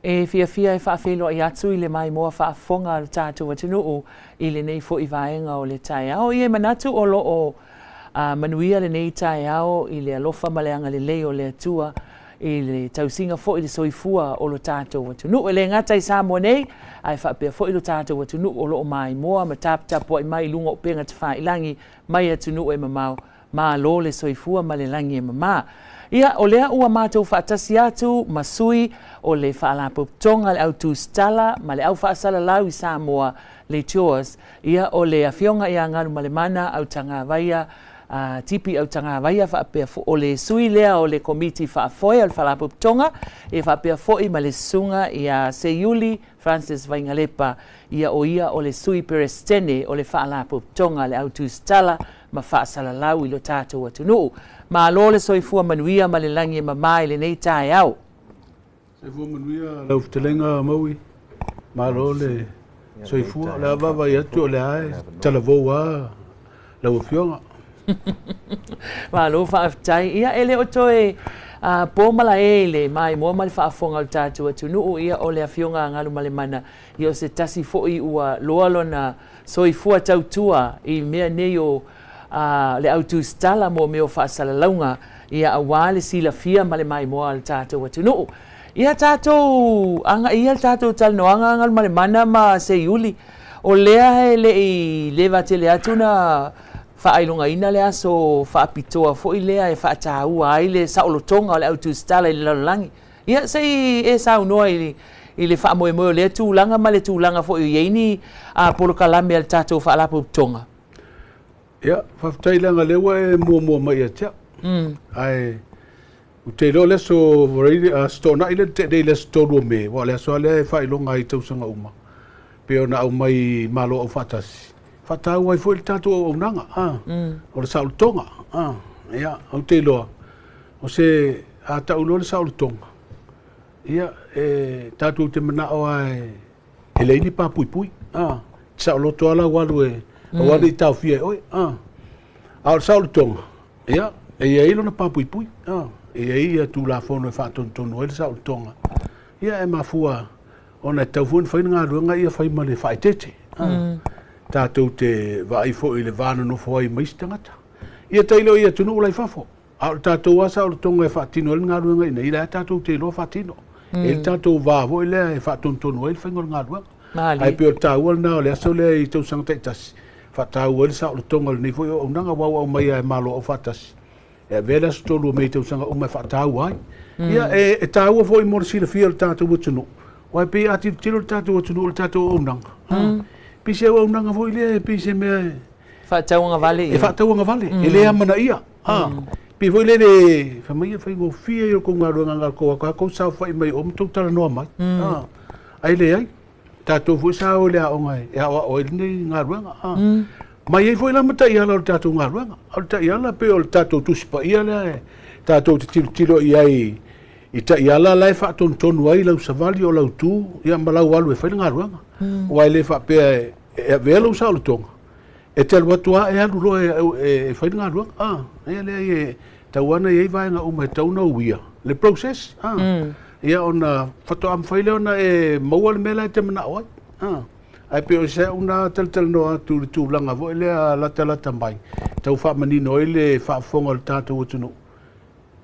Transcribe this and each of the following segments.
E fiafia e faafeiloai atu i le maimoa faafofoga a lo tatou atunuu i lenei foi vaega o le taeao. Ia e manatu o lo o manuia lenei taeao i le alofa ma le agalelei o le Atua i le tausiga foi i le soifua o lo tatou atunuu. E le gata i Samoa nei, ae faapea foi lo tatou atunuu o lo o maimoa ma taputapuai mai i luga o upega tafailagi mai atunuu e mamao. Malo le soifua ma le lagi e mama. Ia, o lea ua matou faatasi atu ma sui o le Faalapotopotoga a le Au Tusitala ma le Au Faasalalau i Samoa, le JAWS, ia, o le Afioga ia Galumalemana Autagavaia, Tipi Autagavaia faapea o le sui lea o le Komiti Faafoe o le Faalapotopotoga, ia faapea foi ma le Susuga ia Seiuli Francis Vaigalepa, ia o ia o le Sui Peresetene o le Faalapotopotoga a le Au Tusitala ma Faasalalau i lo tatou atunuu. Malo le soifua manuia ma le lagi e mama i lenei taeao. Soifua manuia lau fetalaiga Maui. Malo le soifua. O le a vaavaai atu o lea e talavou lava lau Afioga. Malo faafetai. Ia, e le o toe po malae i le maimoa ma le faafofoga o le tatou atunuu, ia o le Afioga a Galumalemana, ia o se tasi foi ua loa lona soifua tautua i mea nei o le au tusitala mo mea o faasalalauga, ia aua le silafia ma le maimoa a le tatou atunuu. Ia tatou agai ia le tatou talanoaga Galumalemana ma Seiuli, o lea e le i leva tele atu na faailogaina le aso faapitoa foi lea e faataua ai le saolotoga o le au tusitala i le lalolagi. Ia se i e saunoa i le faamoemoe o lea tulaga ma le tulaga foi o i ai ni polokalame a le tatou Faalapotopotoga. Ia, faafetai leaga o lea ua e muamua mai ia te au. Ae ou te iloa o le aso Aso Toonai lea na tea nei i le aso 3 o Me, aua o le aso lava lea e faailoga ai i tausaga uma, pei ona aumai i Malo Aufaatasi, faataua ai foi le tatou auaunaga, o le saolotoga. Ia, ou te iloa, o se, a tau loa le saolotoga, ia, e tatou te manao lava e leai ni papuipui, e saoloto lava lau alu e aua ne i taofia e oe. A o le saolotoga, ia, e i ai lona papuipui, e i ai ia Tulafono e faatonutonu ai le saolotoga, ia e mafua ona e tatau foi ona fai le galuega ia fai ma le faaeteete. Tatou te vaai foi i le va nonofo ai ma isi tagata. Ia tailo i atunuu la i fafo, a o le tatou lava saolotoga e faatino ai le galuega i inei, o lea tatou te iloa faatino. E i ai le tatou va foi lea e faatonutonu ai le faiga o le galuega. Ae pei o le taua lena o le aso lea i tausaga taitasi, faataua ai le saolotoga o lenei foi auaunaga, aua ua aumai lava e Malo Aufaatasi, e avea le aso 3 o Me i tausaga uma e faataua ai. Ia, e taua foi mo le silafia o le tatou atunuu, aua e pei a tilotilo le tatou atunuu i le tatou auaunaga, pei se auaunaga foi lea, e pei se mea e faatauagavale, e faatauagavale, e le amanaia. Pei foi lele, fai mai e faigofie i o kou galuega na kou atu kou saofai mai o ma tou talanoa mai. Ai leai, tatou foi sa o i le aoga e aoao ai lenei galuega. Ma i ai foi la ma taiala o le tatou galuega. O le taiala pei o le tatou Tusi Paia lea e tatou te tilotilo i ai i taiala la e faatonutonu ai lau savali o lau tu ia ma lau alu e fai le galuega. Aua e le faapea e avea lou saolotoga, e te alu atu lava e alu loa e fai le galuega. Ia leai, e tatau lava ona i ai vaega uma e tatau ona uia le process. Ia ona faatoa mafai lea ona e maua le mea la e te manao ai. Ae pei o se au na talatalanoa atu i le tulaga foi lea latalata mai, tau faamanino ai le faafofoga o le tatou atunuu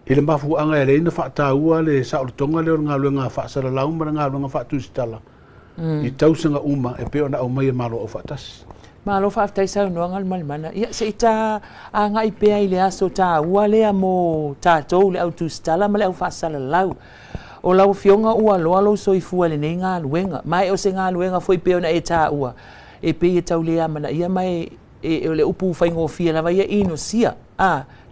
i le mafuaaga e ala ai ona faataua le saolotoga lea o le galuega faasalalau ma le galuega faatusitala i tausaga uma e pei ona aumai e Malo Aufaatasi. Malo faafetai saunoaga Galumalemana. Ia se i ta agai pea i le aso taua lea mo tatou le au tusitala ma le au faasalalau. O lau Afioga ua loa lou soifua i lenei galuega, ma e o se galuega foi pei ona e taua, e pei e tau le amanaia ma e o le upu faigofie lava ia inosia,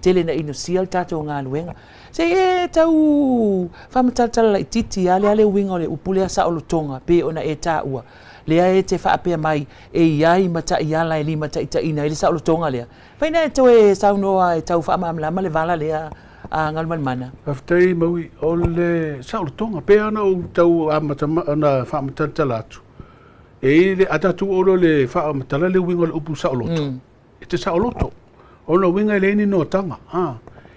tele na inosia le tatou galuega. Se i e tau faamatalatala laitiiti lava lea le uiga o le upu lea saolotoga pei ona e taua, lea e te faapea mai e i ai ma taiala e limataitaiina ai le saolotoga lea. Fai na e toe saunoa e tau faamalamalama le vala lea a Galumalemana. Faafetai Maui, o le saolotoga pei ona ou tau amata ona faamatalatala atu, e i ai le, a tatou oo loa i le faamatala le uiga o le upu saoloto, e te saoloto. O lona uiga e leai ni noataga.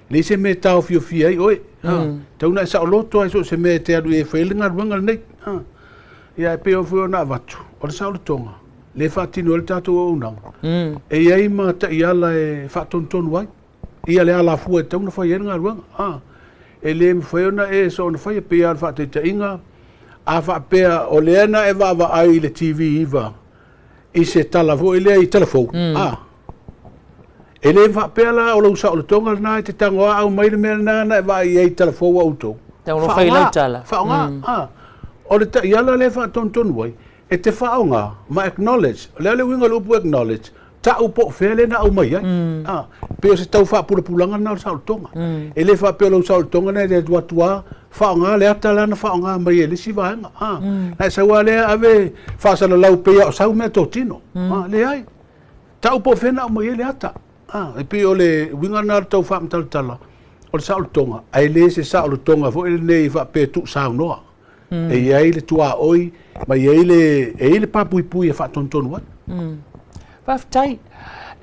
Leai se mea e taofiofia ai oe. Tau na e saoloto lava i so o se mea e te alu i ai e fai ai le galuega lenei. Ia ae pei foi ona avatu, o le saolotoga, lea e faatino ai le tatou auaunaga, e i ai ma taiala e faatonutonu ai ia le alafua e tatau ona fai ai le galuega. E le mafai ona e soona faia, e pei lava o le faataitaiga, a faapea o lea na e vaavaai i le TV 9 i se tala foi lea i tala fou, e le faapea la o lou saolotoga lena e te tago a aumai le mea lena na e vaai ai i tala fou a outou. Taumafai lau tala. Faaaoga. O le taiala lea e faatonutonu ai, e te faaaoga ma acknowledge. O le a le uiga o le upu acknowledge? Tau po o fea lea na aumai ai. Pei o se tau faapulapulaga lena o le saolotoga. E le faapea o lou saolotoga lena e te alu atu lava faaaoga le ata la na faaaoga mai e le isi vaega. Na e sau lava lea ave faasalalau pei lava o sau meatotino. Leai. Tau po o fea na aumai ai le ata. E pei o le uiga lena o le tau faamatalatala o le saolotoga, ae le se saolotoga foi lenei faapea e tuusaunoa. E i ai le tuaoi ma e i ai le papuipui e faatonutonu ai. Faafetai.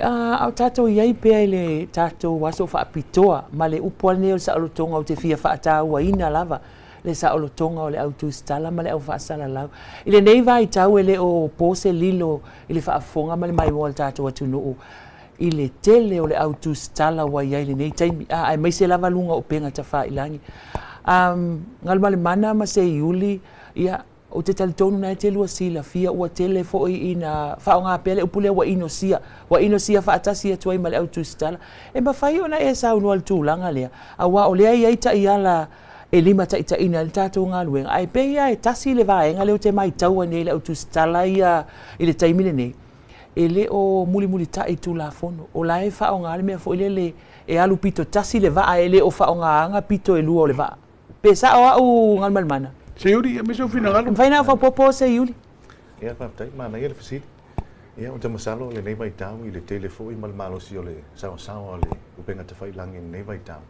A o tatou i ai pea i le tatou aso faapitoa ma le upu lava lenei o le saolotoga ou te fia faatauaina lava le saolotoga o le au tusitala ma le au faasalalau. I lenei vaitau e le o po se lilo i le faafofoga ma le maimoa a le tatou atunuu i le tele o le au tusitala ua i ai i lenei taimi, aemaise lava luga o upega tafailagi. Galumalemana ma Seiuli, ia, ou te talitonu na e te lua silafia ua tele foi ina faaaoga pea le upu lea ua inosia, ua inosia faatasi atu ai ma le au tusitala. E mafai ona e saunoa i le tulaga lea, aua o lea e i ai taiala e limataitaiina ai le tatou galuega, ae pei lava e tasi le vaega lea ou te maitaua nei i le au tusitala ia i le taimi lenei, e le o mulimulitai i Tulafono. O la e faaaoga le mea foi lele e alu pito tasi le vaa, e le o faaaogaina pito e lua o le vaa. Pe sao au Galumalemana? Seiuli, aemaise ou finagalo. E mafai ona faaopoopo Seiuli? Ia, faafetai, manaia le fesili. Ia, ou te masalo i lenei vaitau i le tele foi ma le malosi o le saoasaoa o le upega tafailagi i lenei vaitau,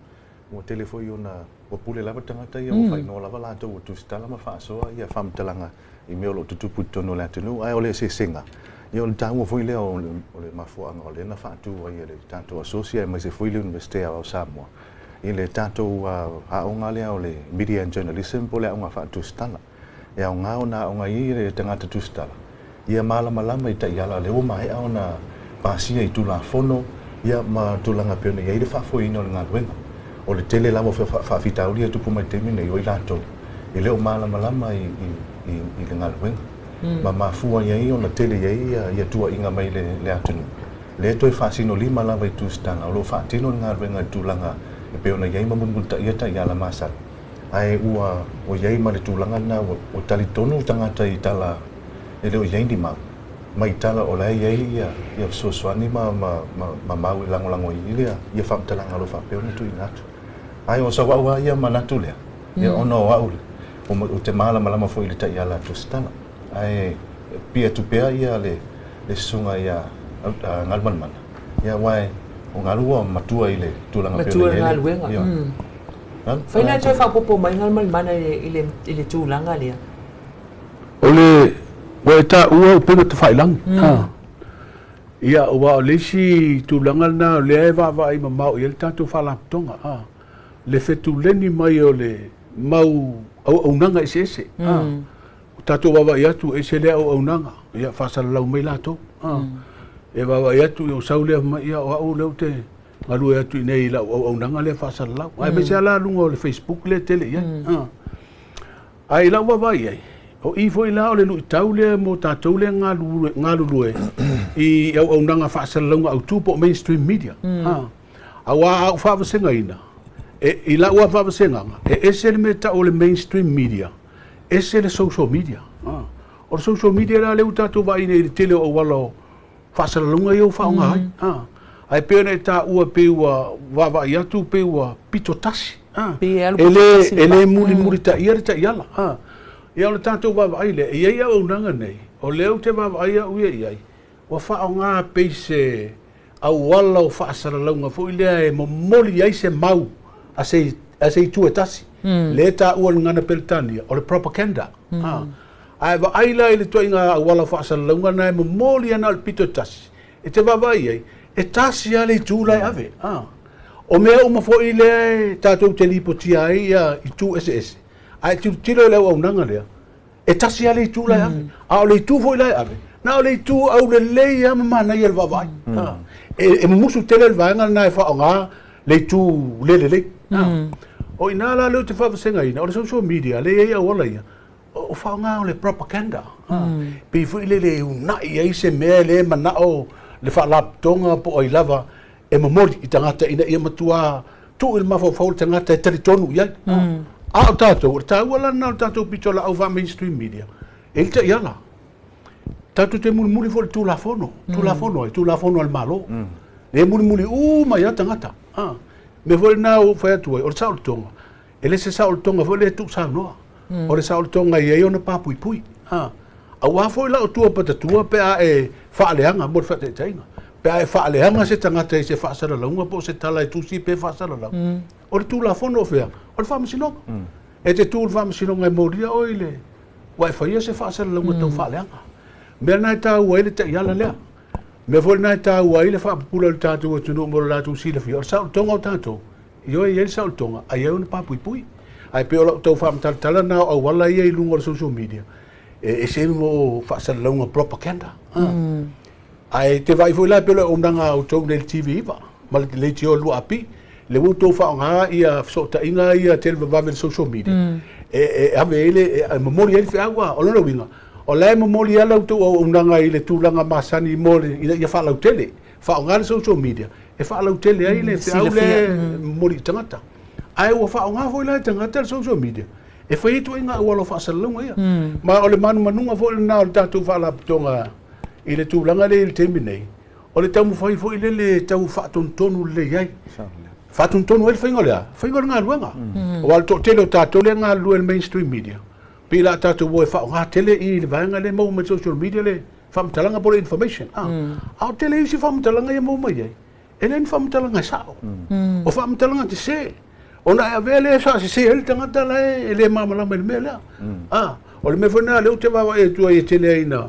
ua tele foi ona ua pule lava tagata ia, ua faaigoa lava latou ua tusitala ma faasoa ia faamatalaga i mea o lo o tutupu i totonu o le atunuu. Ae o le eseesega, ia o le taua foi lea o le mafuaaga o lea na faatu ai e le tatou Asosi aemaise foi le Iunivesite Aoao o Samoa i le tatou aoga lea o le Media and Journalism po o le aoga faatusitala. E aoga ona aoga ai le tagata tusitala ia malamalama i taiala o lea ua maea ona pasia i Tulafono ia ma tulaga pei ona i ai le faafoeina o le galuega. O le tele lava o faafitauli e tupu mai i le taimi lenei o i latou e le o malamalama i le galuega ma mafua ai ona tele i ai ia tuuaiga mai le atunuu. Lea e toe faasinolima lava i tusitala o lo o faatino le galuega i le tulaga e pei ona i ai ma mulimulitaia taiala masani, ae ua i ai ma le tulaga lena ua talitonu tagata i tala e le o i ai ni mau, mai tala o la e i ai ia fesoasoani ma mau e lagolago ai ia faamatalaga o lo o faapea ona tuuina atu. Ae o sau au lava ia manatu lea, ia ona o au ou te malamalama foi i le taiala a tusitala, ae pia atu pea ia le susuga ia Galumalemana, ia aua o Galu ua matua i le tulaga pei ona i ai. Matua i le galuega. Fai na toe faaopoopo mai Galumalemana i le tulaga lea. O le ua e taua upega tafailagi. Ia, aua o le isi tulaga lena o lea e vaavaai mamao i ai le tatou faalapotopotoga, le fetuleni mai o le mau auaunaga eseese. Ua tatou vaavaai atu e ese lea auaunaga, ia faasalalau mai latou. E vaavaai atu o sau lea mai, ia o au lea ou te galue atu i inei i lau auaunaga lea faasalalau. Aemaise lava la luga o le Facebook lea e tele i ai. Ae i lau vaavaai i ai, o i foi la o le luitau lea mo tatou lea galulue i auaunaga faasalalauga autu po o mainstream media. Aua a ou faavasegaina, i lau lava faavasegaga, e ese le mea e tau o le mainstream media, ese le social media. O le social media la lea ua tatou vaai nei i le tele o auala o faasalalauga ia ua faaaoga ai. Ae pei ona e taua pei ua vaavaai atu pei ua pito tasi. E le mulimulitaia le taiala. Ia o le tatou vaavaai lea, e i ai auaunaga nei, o lea ou te vaavaai au ia i ai, ua faaaoga pei se auala o faasalalauga foi lea e momoli ai se mau a se itu e tasi. Lea e taua i le gagana Peretania, o le propaganda. Ae vaai la i le ituaiga auala o faasalalauga lena e momoli ana o le pito e tasi, e te vaavaai i ai, e tasi lava le itu la e ave. O mea uma foʻi lea e tatou te lipotia ai ia itu eseese, ae tilotilo i le auaunaga lea, e tasi lava le itu la e ave. A o le itu foi la e ave, na o le itu aulelei lava ma manaia i le vaavaai. E mumusu tele le vaega lena e faaaoga le itu le lelei. O i ina la lea ou te faavasegaina, o le social media lea e i ai auala ia, o faaaoga o le propaganda. Pei foi lele e uunai ai se mea e le manao le faalapotopotoga po o ai lava e momoli i tagata ina ia matua tuu i le mafaufau o le tagata e talitonu i ai. A o tatou, o le taua la lena o le tatou pitolaau faa-mainstream media, e i ai le taiala. Tatou te mulimuli foi i le Tulafono, Tulafono ai, Tulafono a le Malo. Lea e mulimuli uma ai lava tagata. Mea foi lena ua ou fai atu ai, o le saolotoga, E le se saolotoga foi lea e tuusaunoa. O le saolotoga e i ai ona papuipui. Aua foi la otua patatua pe a e faaleaga, mo le faataitaiga, pe a e faaleaga se tagata i se faasalalauga po o se tala e tusi pe faasalalau, o le Tulafono o fea? O le Faamasinoga. E te tu i le Faamasinoga e molia oe i le ua e faia se faasalalauga tau faaleaga. O mea na e taua ai le taiala lea. O mea foi lena e taua ai le faapupula o le tatou atunuu mo le latou silafia, o le saolotoga o tatou, Ioe, e i ai le saolotoga, ae i ai ona papuipui. Ae pei o lau tau faamatalatala lena o auala ia i luga o le social media, e ese mo faasalalauga propaganda. Ae te vaai foi la pei o le auaunaga a outou nei i le TV9 ma le leitio 2AP, lea ua outou faaaoga ia fesootaiga ia televavave i le social media, e ave ai le, e momoli ai le feau. A o lona uiga, o la e momoli lava la outou auaunaga i le tulaga masani mo le, ina ia faalautele. Faaaoga le social media e faalautele ai le feau lea e momoli i tagata. Ae ua faaaoga foi la e tagata le social media e fai ai ituaiga auala o faasalalauga ia. Ma o le manumanuga foi lena o le tatou faalapotopotoga i le tulaga lea i le taimi nei, o le taumafai foi lele e tau faatonutonu lelei ai. Faatonutonu ai le faiga o le a? Faiga o le galuega. Aua o le toatele o tatou lea e galulue i le mainstream media, pei o le a tatou o e faaaoga tele i le vaega lea e maua mai i le social media le faamatalaga po o le information a a o tele isi faamatalaga ia maua mai ai e le ni faamatalaga e sao o faamatalaga sese ona e avea lea e faasese ai le tagata la e le malamalama i le mea lea a o le mea foi lena lea ou te vaavaai atu ai e tele ai ina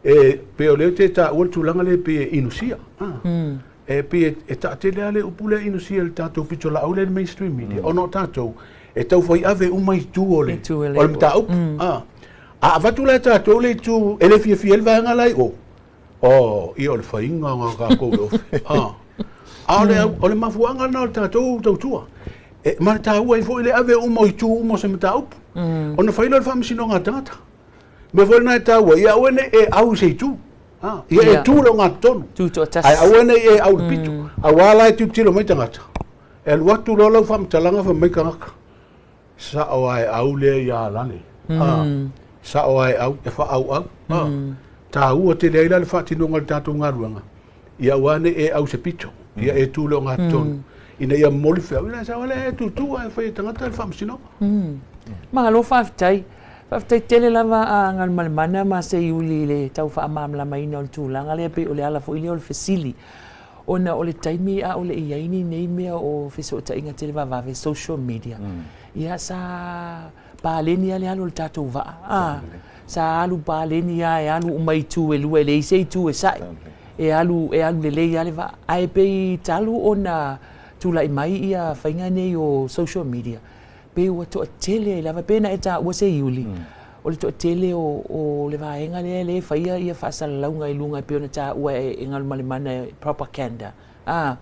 e pei o lea ou te taua le tulaga lea pei e inusia a e pei e taatele lava le upu lea inusia i le tatou pitolaau lea i le mainstream media ona o tatou e tau fai ave uma itu o le o le mataupu a A avatu la e tatou le itu e le fiafia ai le vaega la i o, oh, ia o le faiga o tatou le ofi. Ah. A o le, o le mafuaaga lena o le tatou tautua. E, ma le taua ai foi le ave uma o itu uma o se mataupu. Ona fai lea o le faamasinoga a tagata. Mea foi lena e taua, ia aua ne i e au i se itu. Ah, ia e tu le ogatotonu. Tu toatasi. Ae aua ne i e au i le pito. Aua la e tilotilo mai tagata. E alu atu loa lau faamatalaga fai mai tagata. Sao a e au lea iā Lale. A, sao a e au, e faaauau. A, taua tele ai la le faatinoga o le tatou galuega, ia aua ne i e au se pito, ia e tu i le ogatotonu, ina ia momoli feau, ia sao lea e tutu ae fai e tagata le faamasinoga. Malo faafetai. Faafetai tele lava a Galumalemana ma Seiuli i le tau faamalamalamaina o le tulaga lea, pei o le ala foi lea o le fesili. Ona o le taimi a o le i ai ni nei mea o fesootaiga televavave, social media, ia sa paleni lava le alu o le tatou vaa. A, sa alu paleni lava e alu uma i itu e lua, e leai se itu e sae. E alu, e alu lelei lava le vaa. Ae pei talu ona tulai mai ia faiga nei o social media, pei ua toatele ai lava, pei ona e taua Seiuli, o le toatele o le vaega lea lea e faia ia faasalalauga i luga e pei ona taua e Galumalemana e propaganda. A,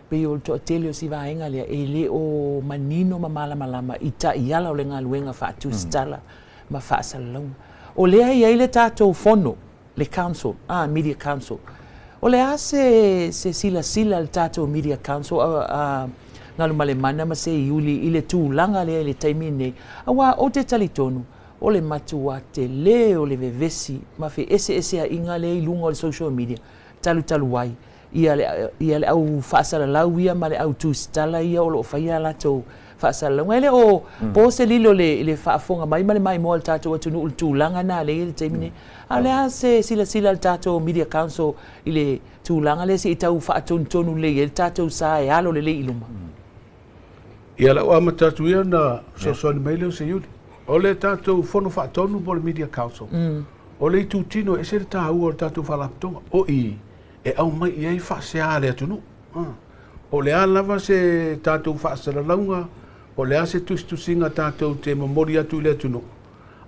pei o le toatele o si vaega lea e le o manino ma malamalama i taiala o le galuega faatusitala ma faasalalauga. O lea e i ai le tatou fono le Council, a, Media Council. O le a se, se silasila a le tatou Media Council, a, a Galumalemana ma Seiuli i le tulaga lea i le taimi lenei, aua ou te talitonu, o le matua tele o le vevesi ma feeseeseaiga lea i luga o le social media, talutalu ai ia le, ia le au faasalalau ia ma le au tusitala ia o lo o faia a latou faasalalauga. E le o po se lilo i le faafofoga mai ma le maimoa a le tatou atunuu i le tulaga lena lea e i ai i le taimi nei. A o le a se silasila a le tatou Media Council i le tulaga lea se i tau faatonutonu lelei ai le tatou sa e alo lelei i luma? Ia, la ua amata atu ia ona fesoasoani mai lea o Seiuli. O le tatou Fono Faatonu po o le Media Council, o le itutino e ese le taua o le tatou Faalapotopotoga. O i e aumai i ai faasea a le atunuu. Po o le a lava se tatou faasalalauga, po o le a se tusitusiga tatou te momoli atu i le atunuu,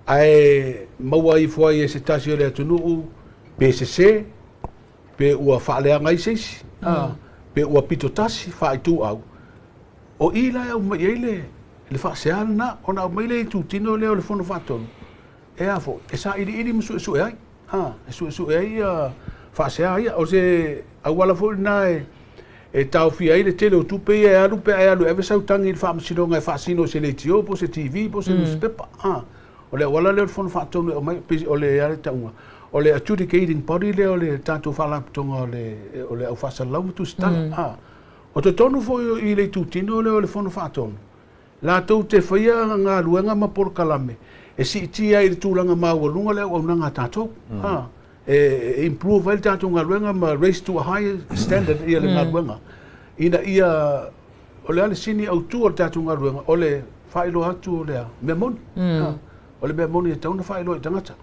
ae maua ifo ai e se tasi o le atunuu pe sese, pe ua faaleaga ai se isi, pe ua pitotasi faaituau, o i la e aumai ai le faasea lena, ona aumai le itutino lea o le Fono Faatonu, e a foi, e sailiili ma suesue ai, e suesue ai faasea ia. O se auala foi lena e taofia ai le tele o tupe ia e alu pe a e alu e ave sau tagi i le faamasinoga e faasino i se leitio po o se TV po o se newspaper. O le auala lea o le Fono Faatonu e aumai, o le a le tauga, o le adjudicating body lea o le tatou faalapotopotoga o le au faasalalau ma tusitala. O totonu foi i le itutino lea o le Fono Faatonu, latou te faia galuega ma polokalame e siitia ai i le tulaga maualuga le auaunaga a tatou. E improve ai le tatou galuega ma raise to a higher standard ia le galuega. Ina ia, o le a le sini autu o le tatou galuega, o le faailoa atu o le mea moni. O le mea moni e tatau ona faailoa i tagata.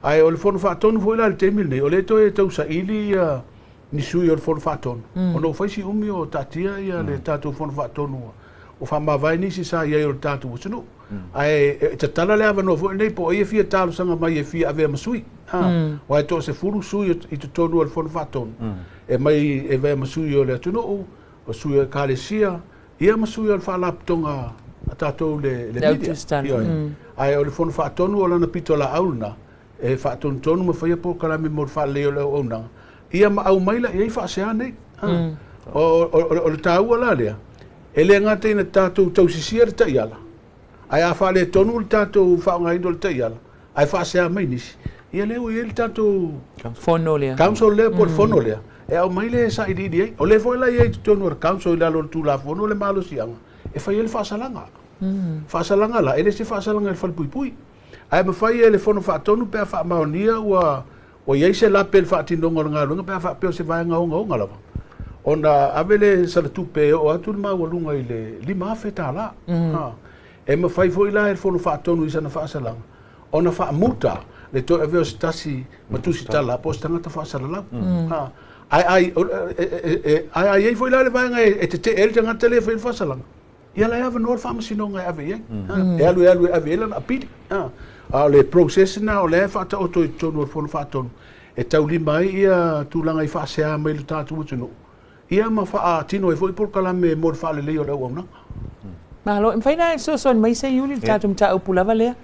Ae o le Fono Faatonu foi la i le taimi lenei, o lea toe tausaili ia ni sui o le Fono Faatonu, ona ua fai si umi o taatia ia le tatou Fono Faatonu ua faamavae nisi sa i ai o le tatou atunuu. Ae e tatala le avanoa foi lenei po o ai e fia talosaga mai e fia avea ma sui. Aua e 10 sui i totonu o le Fono Faatonu, e mai e avea ma sui o le atunuu, o sui o ekalesia, ia ma sui o le faalapotopotoga a tatou le media. Ae o le Fono Faatonu o lana pito laau lena, e faatonutonu ma faia polokalame mo le faaleleia o le auaunaga, ia ma aumai la i ai faasea nei. O le taua la lea, e le gata ina tatou tausisia le taiala, ae a faaletonu le tatou faaaogaina o le taiala, ae faasea mai nisi, ia lea ua i ai le tatou fono lea. Council lea po o le fono lea, e aumai le sailiili ai. O lea foi la i ai i totonu o le council i lalo o le Tulafono le malosiaga, e fai ai le faasalaga. Faasalaga la, e le se faasalaga i le falepuipui. Ae mafai e le Fono Faatonu pe a faamaonia ua i ai se lape i le faatinoga o le galuega pe a faapea o se vaega ogaoga lava. Ona ave le salatupe e oo atu le maualuga i le $5,000. E mafai foi la e le Fono Faatonu i sana faasalaga ona faamuta le toe avea o se tasi ma tusitala po o se tagata faasalalau. Ae ai ai foi la le vaega e tetee ai le tagata lea e fai le faasalaga, ia la e avanoa le faamasinoga e ave i ai. E alu e alu e ave i ai lana apili. A o le process na o lea e faataoto i totonu o le Fono Faatonu e taulima ai ia tulaga i faasea mai le tatou atunuu, ia ma faatino ai foi polokalame mo le faaleleia o le auaunaga. Malo, e mafai na fesoasoani mai se Iuli le tatou mataupu lava lea.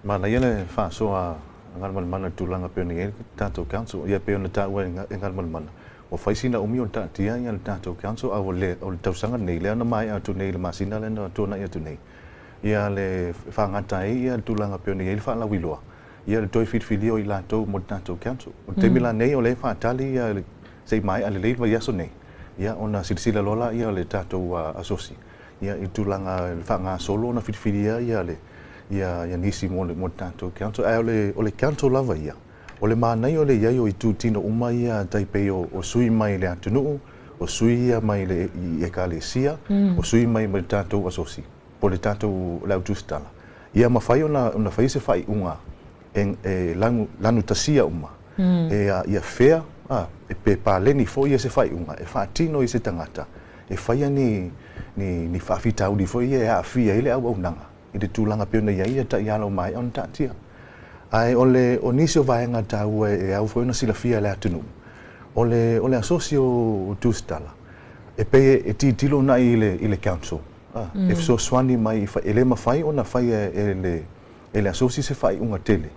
Manaia le faasoa a Galumalemana i le tulaga pei ona i ai le tatou council, ia pei ona taua e Galumalemana, ua fai sina umi o le taatia ia le tatou council, a o le tausaga nei, lea na maea atu nei i le masina lea na tuanai atu nei, ia le faagata ai ia le tulaga pei ona i ai le faalauiloa, ia le toe filifilia o i latou mo le tatou council. O le taimi la nei o lea e faatali ia se i maea lelei le vaiaso nei, ia ona silasila loa la ia le tatou asosi, ia i tulaga le faagasolo ona filifilia ia le ia nisi mo le tatou council. Ae o le council lava ia, o le manaia o le i ai o itutino uma ia tai pei o sui mai le atunuu, o sui ia mai le i ekalesia, o sui mai le tatou asosi, po le tatou le autusitala. Ia mafai ona fai se faaiuga e lanutasia uma. E ia fea, e pe paleni foi ia se faaiuga, e faatino i se tagata, e faia ni faafitauli foi ia e aafia ai le auaunaga i le tulaga pei ona i ai ia taiala o maea ona taatia. Ae o nisi o vaega taua e au foi ona silafia e le atunuu, o le asosi o tusitala, e pei e tilotilo nai i le council, e fesoasoani mai e le mafai ona faia e le asosi se faaiuga tele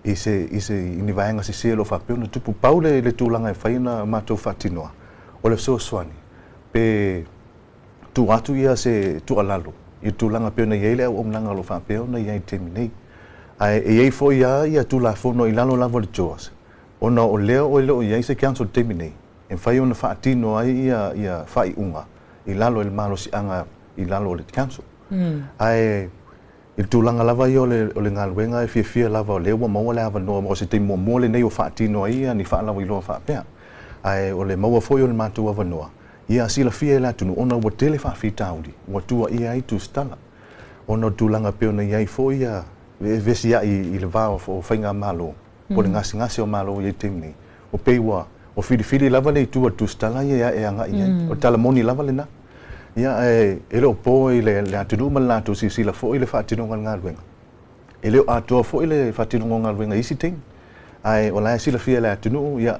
i se i ni vaega sese o lo o faapea ona tupu. Pau le tulaga e fai ona matou faatinoa, o le fesoasoani pe tuu atu ia se tuualalo i tulaga pei ona i ai le auaunaga o lo o faapea ona i ai i le taimi nei. Ae e i ai foi lava ia Tulafono i lalo lava o le JOAS, ona o lea o le o i ai se council i le taimi nei, e mafai ona faatino ai ia faaiuga i lalo i le malosiaga i lalo o le council. Ae i le tulaga lava ia o le galuega e fiafia lava o lea ua maua le avanoa o se taimi muamua lenei o faatino ai ia ni faalauiloa faapea. Ae o le maua foi o le matou avanoa, ia silafia e le atunuu ona ua tele faafitauli, ua tuuaia ai tusitala. Ona o le tulaga pei ona i ai foi ia e vesiai i le va o faigamalo, po o le gasegase o malo i ai taimi nei. O pei ua filifili lava le itu a tusitala ia e agai ai. O le tala moni lava lena. Ia, ae e le o po i le atunuu ma le latou silasila foi i le faatinoga o le galuega. E le o atoa foi le faatinoga o galuega i isi taimi. Ae o la e silafia e le atunuu, ia,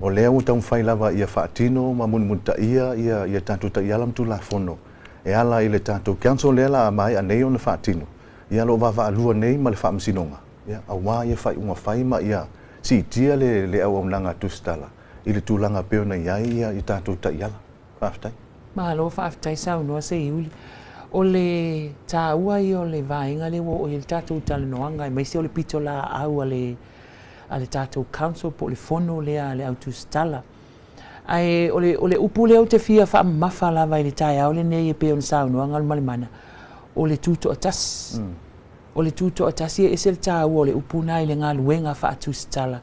o lea ua taumafai lava ia faatino ma mulimulitaia ia, ia tatou taiala ma Tulafono e ala i le tatou Council lea la a maea nei ona faatino, ia o lo o vaavaalua nei ma le Faamasinoga, ia, aua ia faaiuga fai ma ia siitia le, le auaunaga tusitala i le tulaga pei ona i ai ia, ia tatou taiala. Faafetai. Malo faafetai saunoa Seiuli. O le taua ia o le vaega lea ua oo i ai le tatou talanoaga aemaise o le pitolaau a le a le tatou council po o le fono lea a le au tusitala. Ae o le, o le upu lea ou te fia faamamafa lava i le taeao lenei e pei ona saunoa Galumalemana, o le tutoatasi. O le tutoatasi e ese le taua o le upu na i le galuega faatusitala,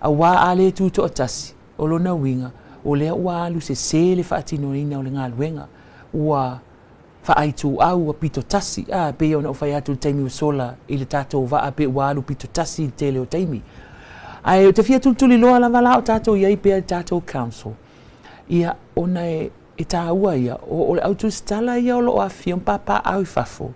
aua a le tutoatasi, O lona uiga, o lea ua alu sesē le faatinoina o le galuega, ua faaituau, ua pito tasi, a, pei ona ou fai atu i le taimi ua sola i le tatou vaa pei ua alu pito tasi i le tele o taimi. Ae ou te fia tulituliloa lava la o tatou i ai pea i le tatou council, ia, ona e E taua ia, o le au tusitala ia o lo o afifio ma papaaao i fafo.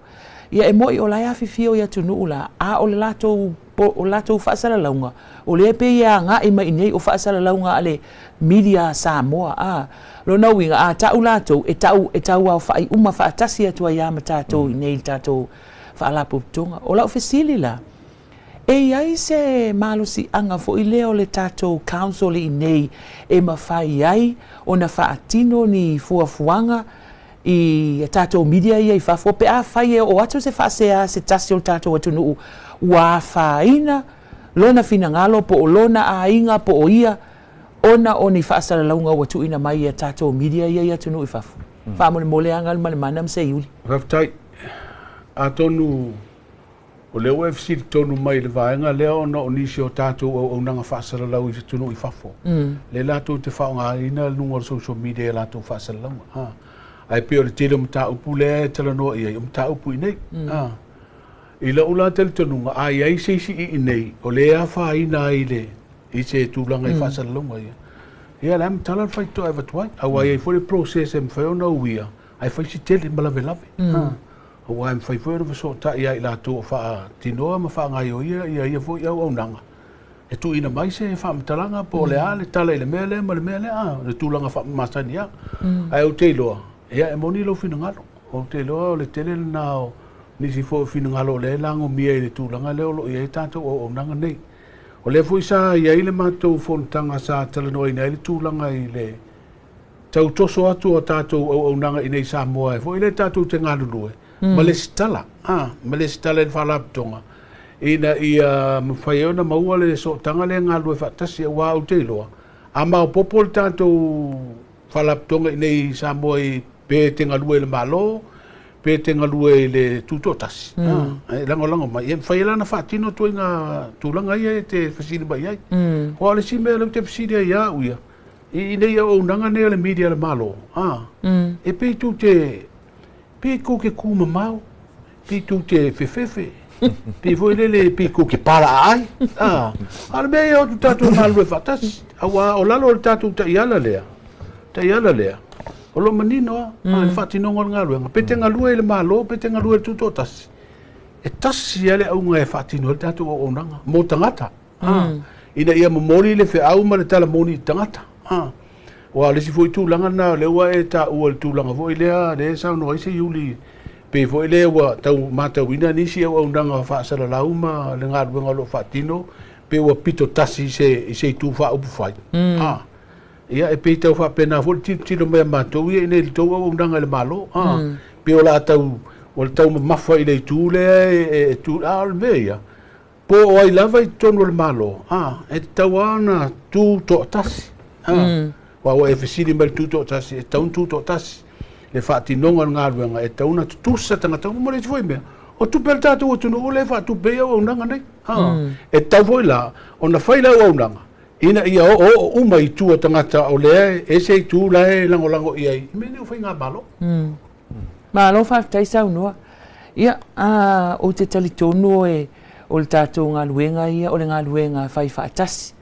Ia e moni o la e afifio i atunuu la, a o le latou, o le latou faasalalauga, o lea e pei e agai mai i inei o faasalalauga a le media a Samoa. A, lona uiga, a tau latou, e tau, e tauaofa'i uma faatasi atu ai lava ma tatou i inei i le tatou Faalapotopotoga. O lau fesili la, E i ai se malosiaga foi lea o le tatou Council i inei e mafai ai ona faatino ni fuafuaga i a tatou media ia i fafo pe afai e oo atu se faasea a se tasi o le tatou atunuu ua afaina lona finagalo po o lona aiga po o ia ona o ni faasalalauga ua tuuina mai e a tatou media ia i atunuu i fafo? Faamolemole lava Galumalemana ma Seiuli. Faafetai. Atonu O lea ua e fesili tonu mai i le vaega lea ona o nisi o tatou auaunaga faasalalau i atunuu i fafo, lea latou te faaaogaina luga o le social media i a latou faasalalauga. A. Ae pei o le tele o mataupu lea e talanoa i ai, o mataupu i inei. A. I lou la talitonuga, a i ai se isi i inei o lea e afaina ai i le, i se tulaga i faasalalauga ia, ia o le a matala le faitotoa e avatu ai. Aua e i ai foi le process e mafai ona uia, ae fai si tele ma lavelave. A. Aua e mafai foi ona fesootai ia i latou o faatinoa ma faagaioia ia ia foi auaunaga, e tuuina mai se faamatalaga po o le a le tala i le mea lea ma le mea lea, a, o le tulaga faamasani lava. Ae ou te iloa, ia e moni lou finagalo. Ou te iloa o le tele lena o nisi foi o finagalo o lea e lagomia i le tulaga lea o lo o i ai tatou auaunaga nei. O lea foi sa i ai le matou fonotaga sa talanoaina ai le tulaga i le tau toso atu o tatou auaunaga i nei Samoa e foi lea tatou te galulue ma lesitala, a, ma lesitala i le Faalapotopotoga ina ia mafai ai ona maua le sootaga lea e galulue faatasi aua ou te iloa a maopoopo le tatou Faalapotopotoga i nei Samoa i pe te galue i le Malo pe te galue i le tutoatasi, a, e lagolago mai e mafai ai la ona faatino ituaiga tulaga ia e te fesili mai ai. Aua o le isi mea lea ou te fesili ai ia au ia, I nei auaunaga nei a le media a le Malo, a, e pei tou te, pei tou te tumamao, pei tou te fefefe, pei foi lele pei tou te palaaai, a. A o le mea ia o atu tatou galulue faatasi, aua o lalo o le tatou taiala lea, taiala lea, o lo o manino lava, a, le faatinoga o le galuega. Pe te galue i le Malo, pe te galue i le Tutoatasi, e tasi lava le auga e faatino ai le tatou auaunaga mo tagata. Ina ia momoli le feau ma le tala moni i tagata. Aua o le isi foi tulaga lena o lea ua e taua i le tulaga foi lea lea e saunoa ai Seiuli, pei foi lea ua tau matauina nisi auaunaga faasalalau ma le galuega o lo o faatino, pei ua pito tasi i se, i se itu faaupufai. Ia, e pei tau faapena foi le tilotilo mai a matou ia i inei i le tou auaunaga i le Malo. Pei o le a tau, o le taumamafa i le itu lea e, e, e, a o le mea ia, Po o ai lava i totonu o le Malo, a, e tatau lava ona tu toatasi. A, aua ua e fesili mai i le tu toatasi, e tatau ona tu toatasi. Le faatinoga o le galuega, e tatau ona tutusa tagata uma. Ma le isi foi mea, o tupe a le tatou atunuu lea e faatupe ai auaunaga nei. A, e tatau foi la ona fai le auaunaga ina ia oooo uma i tua tagata o lea e ese itu la e lagolago i ai i mea nei o faigamalo. Malo faafetai saunoa. Ia, a, ou te talitonu e, o le tatou galuega ia o le galuega fai faatasi.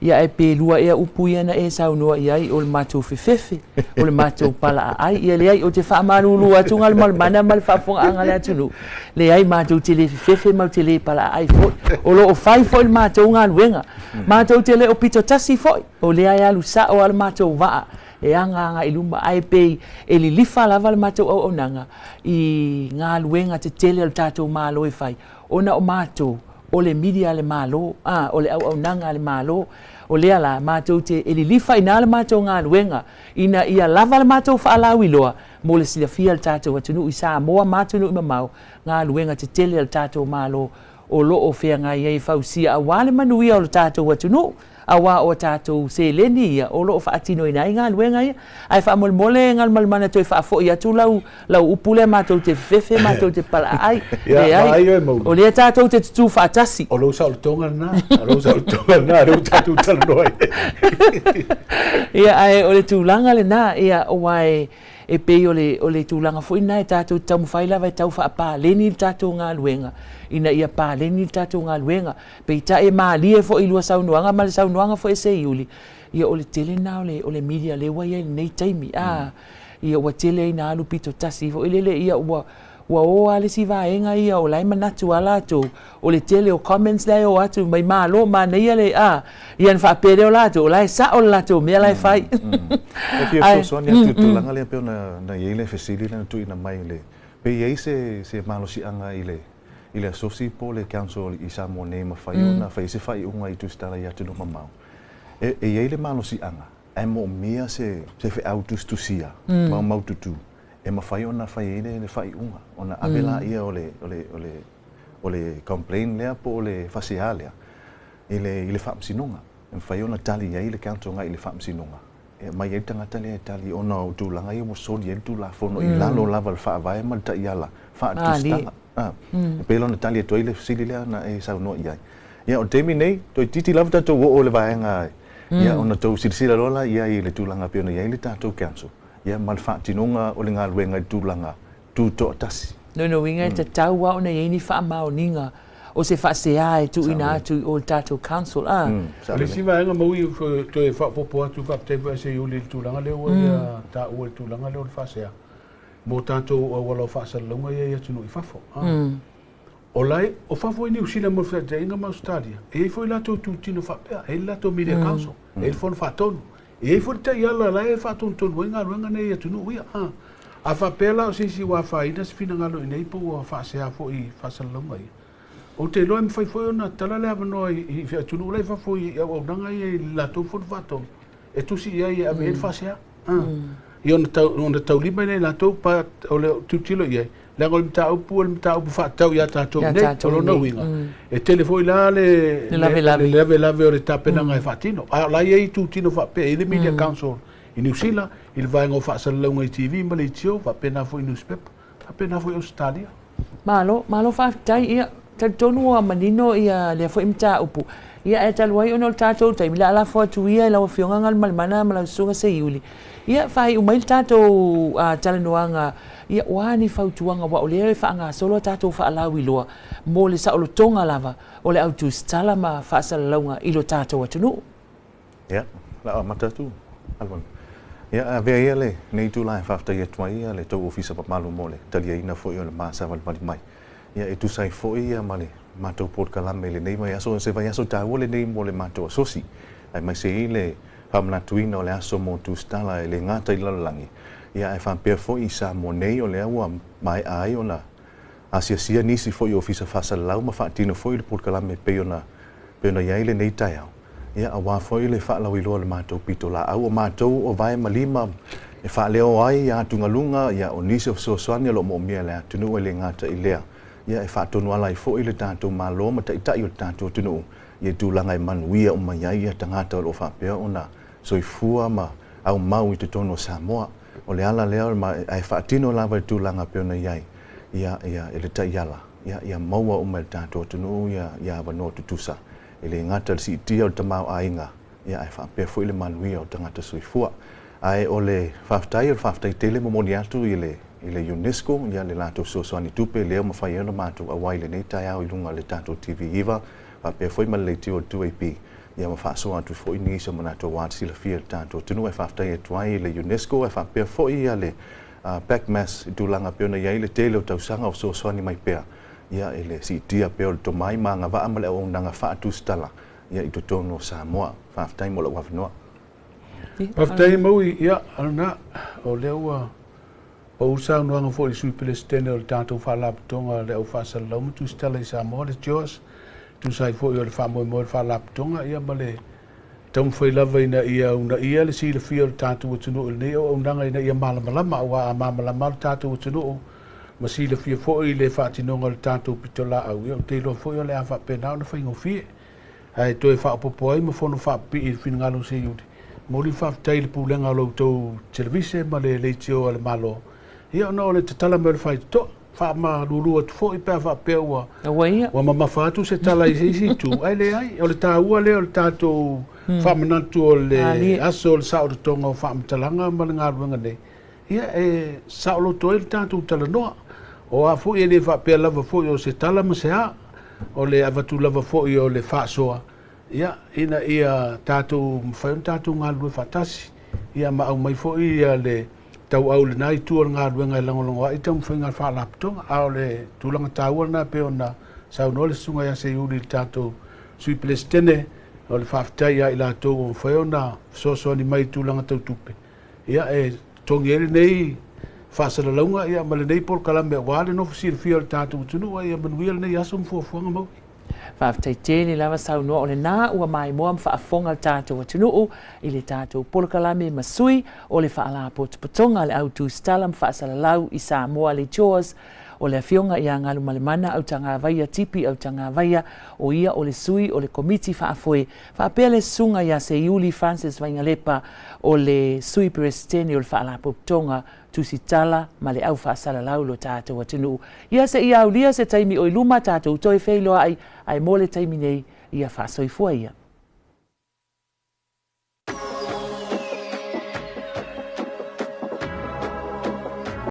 Ia ae pe lua ea upu ia na e saunoa i ai o le matou fefefe, o le matou palaaai. Ia leai, ou te faamalulu atu Galumalemana ma le faafofogaaga a le atunuu, leai matou te le fefefe ma te le palaaai foi. O lo o fai foi le matou galuega. Matou te le o pito tasi foi, o lea e alu sao lava le matou vaa e aga aga i luma, ae pei e lilifa lava le matou auaunaga i galuega tetele a le tatou Malo e fai, ona o matou o le media a le Malo, o le auaunaga a le Malo. O lea la matou te e lilifa i ina le matou galuega ina ia lava le matou faalauiloa mo le silafia e le tatou atunuu i Samoa ma atunuu mamao, galuega tetele a le tatou Malo o lo o feagai ai e fausia aua le manuia o le tatou atunuu, aua o a tatou seleni ia o lo o faatinoina ai galuega ia. Ae faamolemole Galumalemana toe faafoi atu lau lau upu lea matou te fefefe matou te palaaai. Leai, o lea tatou te tutū faatasi. O lou saolotoga lena, o lou saolotoga lena, lea ua tatou talanoa ai. Ia, ae o le tulaga lena, ia, aua e pei o le tulaga foi lena e tatou te taumafai lava e tau faapaleni le tatou galuega, ina ia paleni le tatou galuega. Peitai e malie foi i lua saunoaga ma le saunoaga foi a Seiuli, ia o le tele lena o le media lea ua i ai i lenei taimi. Ia ua tele ai na alu pito tasi foi lele, ia ua o lava le isi vaega ia o la e manatu lava latou, o le tele o comments la e o atu mai malo manaia le ia na faapea lea o latou, o la e sao le latou mea la e fai. E fia fesoasoani atu i le tulaga lea pei ona na i ai le fesili lea na tuuina mai i le pe i ai se malosiaga i le asosi po o le council i Samoa nei e mafai ona fai ai se faaiuga i tusitala i atunuu mamao. E i ai le malosiaga ae moomia se feau tusitusia ma maututu e mafai ona fai ai le faaiuga ona ave laia o le complaint lea po o le faasea lea i le faamasinoga. E mafai ona tali ai le council agai i le faamasinoga e aumai ai le tagata lea e tali ona o tulaga ia ua soli ai le Tulafono i lalo lava o le faavae ma le taiala faatusitala. E pei la ona tali atu ai le fesili lea na e saunoa i ai. Ia, o le taimi nei, toeitiiti lava tatou oo i le vaega, ia, ona tou silasila loa la i ai i le tulaga pei ona i ai le tatou council, ia, ma le faatinoga o le galuega i le tulaga tutoatasi. Lona uiga e tatau lava ona i ai ni faamaoniga o se faasea e tuuina atu i o i le tatou council. O le isi vaega maui toe faaopoopo atu, faafetai foi ia Seiuli i le tulaga lea ua ia taua i le tulaga lea o le faasea mo tatou auala o faasalalauga ia i atunuu i fafo. O la e, o fafo i Niu Sila mo le feaitaiga ma Ausetalia, e i ai foi latou itutino faapea, e i ai le latou Media Council, e i ai le Fono Faatonu, e i ai foi le taiala la e faatonutonu ai galuega nei i atunuu ia. A faapea la o se isi ua afaina se finagalo i inei po ua faasea foi i faasalalauga ia, ou te iloa e mafai foi ona tala le avanoa i atunuu la i fafo i auaunaga ia i le latou Fono Faatonu e tusi i ai e ave i ai le faasea. Ia ona taulima lea i latou pa o le tilotilo i ai, leaga o le mataupu o le mataupu faatatau ia tatou nei. O lona uiga, e tele foi la le lavelave o le tapenaga e faatino. A o la e i ai itutino faapea, e i ai le Media Council i Niu Sila, i le vaega o faasalalauga i TV ma leitio, faapena foi i newspaper, faapena foi i Ausetalia. Malo, malo faafetai. Ia, talitonu ua manino ia lea foi mataupu. Ia, ae talu ai ona o le tatou taimi, le a lafo atu ia i lau Afioga Galumalemana ma lau Susuga Seiuli. Ia, faaiu mai le tatou talanoaga, ia, o a ni fautuaga, aua o lea e faagasolo a tatou faalauiloa mo le saolotoga lava o le au tusitala ma faasalalauga i lo tatou atunuu. Ia, o le a amata atu, Alvaro. Ia, avea ia lenei itula e faafetai atu ai le tou ofisa mamalu mo le taliaina foi o le ma savalivali mai. Ia, e tusa ai foi ia ma le matou polokalame i lenei vaiaso, se vaiaso taua lenei mo le matou asosi, aemaise ai le faamanatuina o le aso mo tusitala e le gata i le lalolagi, ia ae faapea foi i Samoa nei o lea ua maea ai ona asiasia nisi foi o ofisa faasalalau ma faatino foi le polokalame pei ona i ai lenei taeao. Ia, aua foi le faalauiloa o le matou pitolaau, o matou o vae ma lima e faaleo ai ia atugaluga, ia o nisi o fesoasoani o lo o moomia e le atunuu e le gata i lea. Ia, e faatonu ala ai foi le tatou Malo ma taitai o le tatou atunuu i tulaga e manuia uma i ai ia tagata o lo o faapea ona soifua ma aumau i totonu o Samoa. O le ala lea ae faatino lava i le tulaga pei ona i ai ia, ia, e le taiala, ia, ia maua uma e le tatou atunuu ia, ia avanoa tutusa. E le gata le siitia o le tamaoaiga, ia ae faapea foi le manuia o tagata soifua. Ae o le faafetai, o le faafetai tele momoli atu i le UNESCO, ia le latou fesoasoani tupe lea ua mafai ai ona matou auai i lenei taeao i luga o le tatou TV9, faapea foi ma le leitio o le 2AP. Ia ma faasoa atu foi nisi o manatu aua le silafia e le tatou atunuu. Ae faafetai atu ai i le UNESCO ae faapea foi le PACMAS i tulaga e pei ona i ai le tele o tausaga o fesoasoani mai pea ia i le siitia pea o le tomai ma agavaa ma le auaunaga faatusitala ia i totonu o Samoa. Faafetai mo lou avanoa. Faafetai Maui, ia o lena, o lea ua pau le saunoaga foi i le Sui Peresetene o le tatou Faalapotopotoga o le Au Faasalalau ma Tusitala i Samoa, le CHOGS, tusa ai foi o le faamoemoe o le Faalapotopotoga, ia ma le taumafai lava ina ia uunaia le silafia o le tatou atunuu i lenei auaunaga ina ia malamalama, aua a malamalama le tatou atunuu ma silafia foi le faatinoga o le tatou pitolaau, ia ou te iloa foi o le a faapena ona faigofie. Ae toe faaopoopo ai ma fono faapipii i le finagalo o Seiuli, momoli le faafetai i le pulega o la outou televise ma le leitio a le Malo, ia ona o le tatala mai o le faitotoa. Faamalulu atu foi pe a faapea ua ua mamafa atu se tala i se isi itu, ae leai, o le taua lea o le tatou faamanatu o le aso o le saolotoga o faamatalaga ma le galuega nei, ia e saoloto ai le tatou talanoa. O a foi e le faapea lava foi o se tala ma se a, o le avatu lava foi o le faasoa, ia ina ia tatou mafai ona tatou galulue faatasi, ia ma aumai foi ia le tauau i lena itu o le galuega e lagolago ai taumafaiga a le Faalapotopotoga. A o le tulaga taua lena e pei ona saunoa le Susuga ia Seiuli i le tatou Sui Peresetene, o le faafetai ia i latou ua mafai ona fesoasoani mai i tulaga tau tupe, ia e totogi ai lenei faasalalauga ia ma lenei polokalame aua le nofo silafia o le tatou atunuu. Ia manuia lenei aso ma fuafuaga Maui. Faafetai tele lava saunoa, o lena ua maimoa ma faafofoga le tatou atunuu i le tatou polokalame ma sui o le Faalapotopotoga a le Au Tusitala ma Faasalalau i Samoa le CHOGS, o le Afioga ia Galumalemana Autagavaia Tipi Autagavaia, o ia o le sui o le Komiti Faafoe, faapea le Susuga ia Seiuli Francis Vaigalepa, o le Sui Peresetene o le Faalapotopotoga Tusitala ma le Au Faasalalau lo tatou atunuu. Ia seia aulia se taimi o i luma tatou toe feiloai, ae mo le taimi nei, ia faasoifua ia.